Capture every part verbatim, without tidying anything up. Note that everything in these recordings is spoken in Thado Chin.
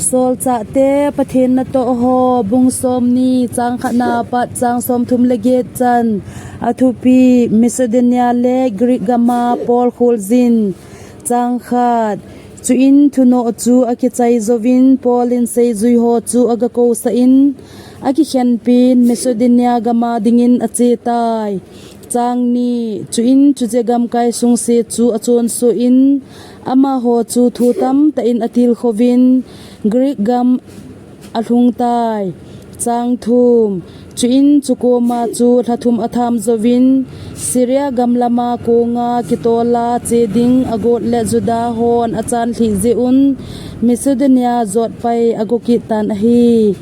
Solchahte Pathen natoh ho, bung somni, chang khatna apat chang somthum le get chan. Athupi: Macedonia le Greek gam'a Paul kholjin. Chang khat. Chuin thunoh chu akichai jouvin Paul in seijui ho chu agakousah in, akikhenpin Macedonia gam'a dingin achetai. Chang ni. Chuin chuche gamkai sungse chu achonsuh in, amaho chu thu tamtah in atilkhouvin, Greek gam alhungtai. Chang thum. Chuin chukoma chu lha thum atham jouvin, Syria gam lama konga kitola che ding agot le Juda hon achan lhih jeh un, Macedonia jotpai ago kit tan ahi.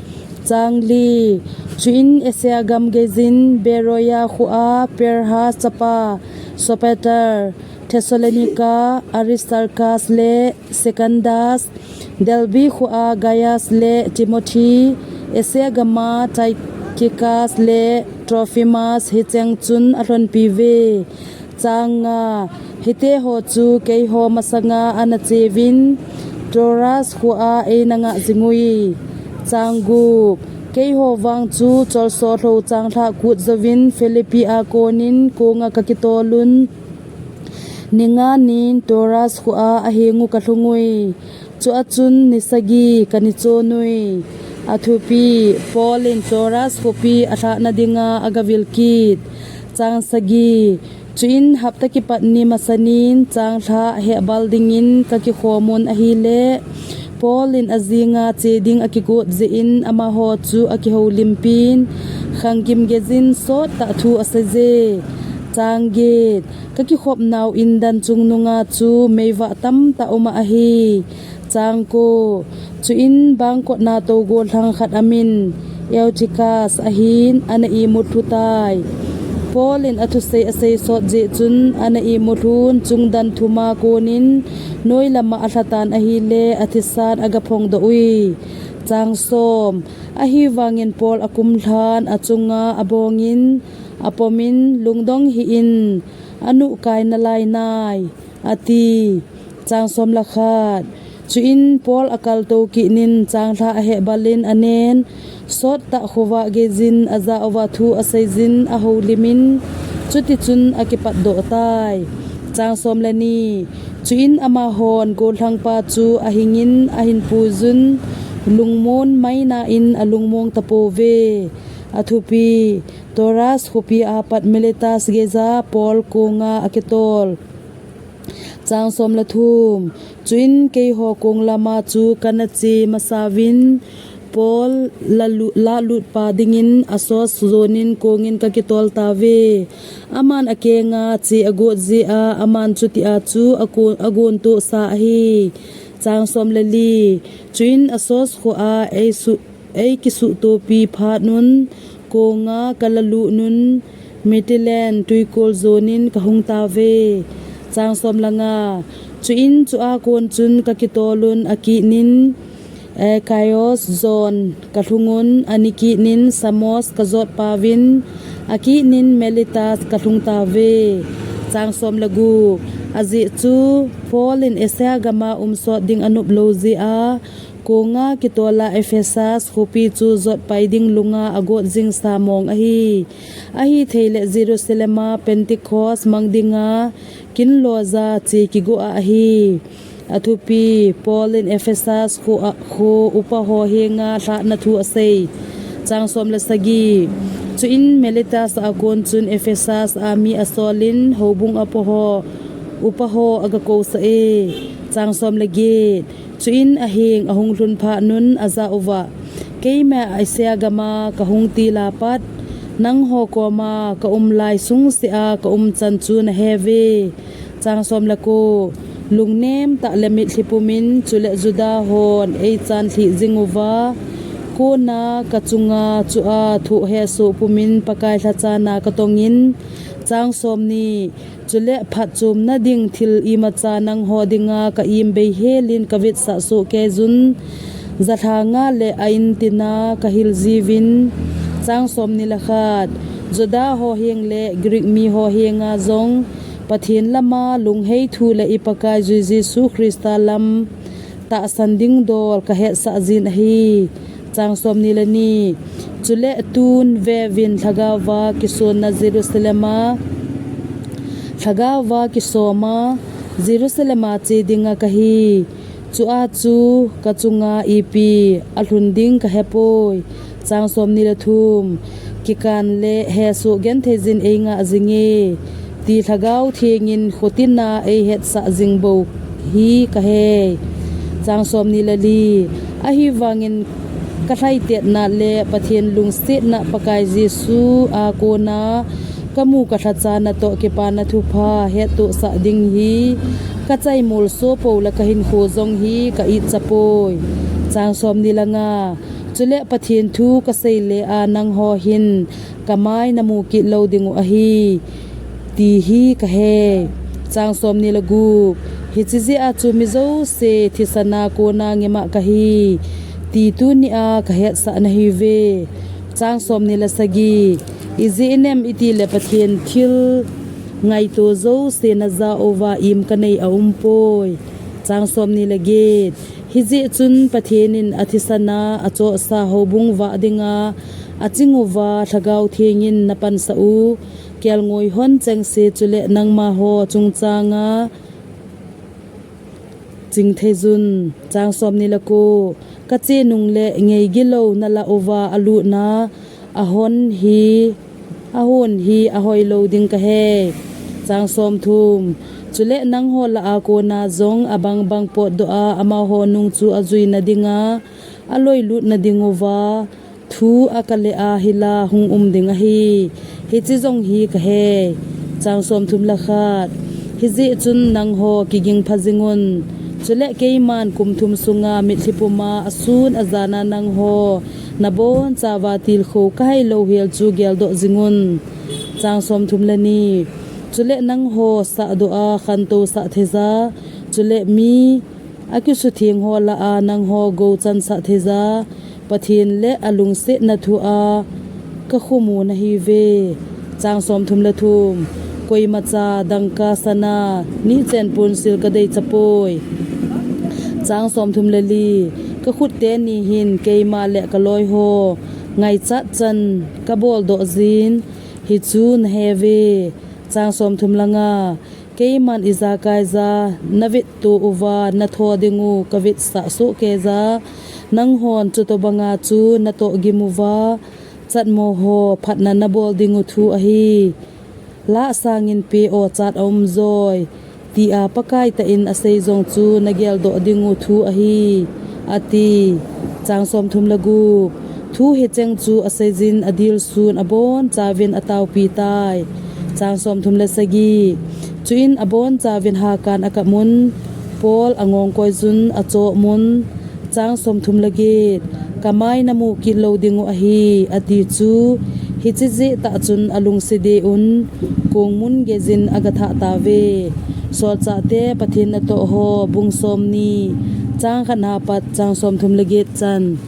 Chang li. Chuin Asia gam geijin, Beroea khoa Pyrrhus chapa Sopater, Thessalonica, Aristarchus le Secundus, Derbe khoa Gaius le Timothy, Asia gam'a Tychicus le Trophimus hicheng chun alhonpi uve. Chang nga. Hiteho chu keiho masanga ana cheuvin, Troas khoa eina ngah jing ui. Chang gup. Keiho vang chu cholso lhou changlhah kut jouvin Philippi a konin konga kakitol un, ni nga nin Troas khoa aheng u kalhung ui. Chua chun ni sagi kani chon ui. Athupi: Paul in Troas khopi alhahna dinga agavil kit. Chang sagi. Chuin hapta kipat ni masa nin changlhah hehbal dingin kakikhom un ahile, Paul in ajinga che ding akigot jeh in amaho chu akihoulimpin, khangkim geijin sottah thu aseije. Chang get. Kakikhopnau indan chungnunga chu meivah tamtah uma ahi. Chang ko. Chuin bangkotna tou gollhang khat amin Eutychus ahin, ana imut lhutai. Paul in athusei aseisot jeh chun ana imut lhun chungdan thuma konin noi lama alhatan ahile athisan agaphongdoh ui. Chang som. Ahivangin Paul akumlhan achunga abongin, apomin, lungdong hih in, anuhkai nalai nai, ati. Chang som le khat. Chuin Paul akaltou kit nin changlhah ahehbal in anen, sottah khovah geijin ajah uva thu aseijin ahoulimin, chutichun akipatdoh tai. Chang som le ni. Chuin amahon gollhangpa chu ahingin ahin puijun, lungmon maina in alungmong tapouve. Athupi: Troas khopi apat Miletus geija Paul konga akitol. Chang som le thum. Chuin keiho kong lama chu kana che masauvin, Paul lalu-, lahlutpa dingin Assos jonin kongin kakitol tauve. Aman akenga che agot jeh a, aman chutia chu ako-, agontohsa ahi. Chang som le li. Chuin Assos khoa eisu-, eikisuhtopi phat un, konga kalalut un, Mytilene twikol jonin kahung tauve. Chang som le nga. Chuin chua kon chun kakitol un, akit nin, eh, Chios jon kalhung un, ani kit nin Samos kajotpauvin, akit nin Miletus kalhung tauve. Chang som le gup. Ajeh chu Paul in Asia gam'a umsot ding anop lou jeh a, konga kitola Ephesus khopi chu jotpai ding lunga agot jingsa mong ahi. Ahithei le Jerusalem a Pentecost mang dinga kinloja che kigo a ahi. Athupi: Paul in Ephesus khoa, kho upaho henga lhahna thu asei. Chang som le sagi. Chuin Miletus a kon chun Ephesus a mi asolin houbung upaho, upaho agakousah e. Chang som le get. Chuin aheng ahung lhun phat un ajah uva, keima Asia gam'a kahung til apat, nangho koma kaum lai sungse a kaum chan chu naheuve. Chang som le ko. Lungnem tah le mitlhi pumin, chule Juda hon eichan lhih jing uva, kona kachunga chua thoh hesoh pumin Pakai lhacha na katongin. Chang som ni. Chule phatchomna ding thil imacha nangho dinga ka im bei helin ka vetsah soh keiyun, jalha nga le a intina ka hil jiuvin. Chang som ni le khat. Juda ho heng le Greek mi ho henga jong Pathen lama lunghei thu le i Pakaiyu Jesu Christa lam tahsan ding dol kahetsah jin ahi. Chang somni le ni. Chule tun veuvin, lhagao va kisonna Jerusalem a, lhagao va kisoma Jerusalem a che dinga kahi. Chua chu kachunga ipi alhun ding kahepoi. Chang somni le thum. Kikan le hesoh genthei jin eingah jinge, ti Lhagao Thengin khotina eihetsah jing bou hi kahei. Chang somni le li. Ahivangin kalhaitetna le Pathen lungsetna Pakai Jesu a kona kamu kalhacha natoh kipana thupha hettohsah ding hi kachaimolso pou le kahinkho jong hi ka-itcha poi. Chang somni le nga. Chule Pathen thu kaseile a nangho hin kamai namu kit lou dingu ahi, ti hi kahei. Chang somni le gup. Hiche jeh a chu mi jouse thisan a kona ngima kahi, ti tunia kahetsah nahiuve. Chang somni le sagi. Ijeh inem itile Pathen thil ngaito jouse najah uva imkanei aumpoi. Chang somni le get. Hijeh chun Pathen in athisan a achohsa houbung vah dinga aching uva Lhagao Thengin napansah u kelngoi hon chengse chule nangmaho chungchanga chingthei jun. Chang somni le ko. Kache nung le ngei gilou nalah uva alutna ahon hi, ahon hi ahoilou ding kahei. Chang somthum. Chule nangho lah a kona jong abangbang potdoh a amaho nung chu ajuina dinga aloilutna dinguva thu akale a hila hung um ding ahi. Hiche jong hi kahei. Chang somthum le khat. Hijeh chun nangho kigingpha jingun. Chule keiman kum thum sunga mitlhi puma asun ajana nangho nabonchauva tilkhou kahai louhel chu geldoh jingun. Chang somthum le ni. Chule nangho sahdoh a khantousah theija, chule mi akisutheng ho lah a nangho gouchansah theija, Pathen le alungsetna thua kakhomu nahiuve. Chang somthum le thum. Koimacha dangka sana nihchen ponsil kadeicha poi. Chang somthum le li. Kakhut teni hin keima le kaloiho ngaichat chan kaboldoh jin, hichu naheuve. Chang somthum le nga. Keiman ijakaija navetto uva natho dingu kavetsah sohkeija, nanghon chutobanga chu natoh gimuva chatmoho phatna nabol dingu thu ahi. Lah sangin pe-o chat aumjoi, tia Pakaitah in asei jong chu nageldoh dingu thu ahi, ati. Chang somthum le gup. Thu hicheng chu aseijin adilsun abonchauvin ataopitai. Chang somthum le sagi. Chuin abonchauvin hakan akapmun, Paul angongkoijun achohmun. Chang somthum le get. Kamai namu kit lou dingu ahi, ati chu. Hiche jehtah chun alungse deh un kongmun geijin agathah tauve. Solchahte Pathen natoh ho bung somni, chang khatna apat chang somthum le get chan.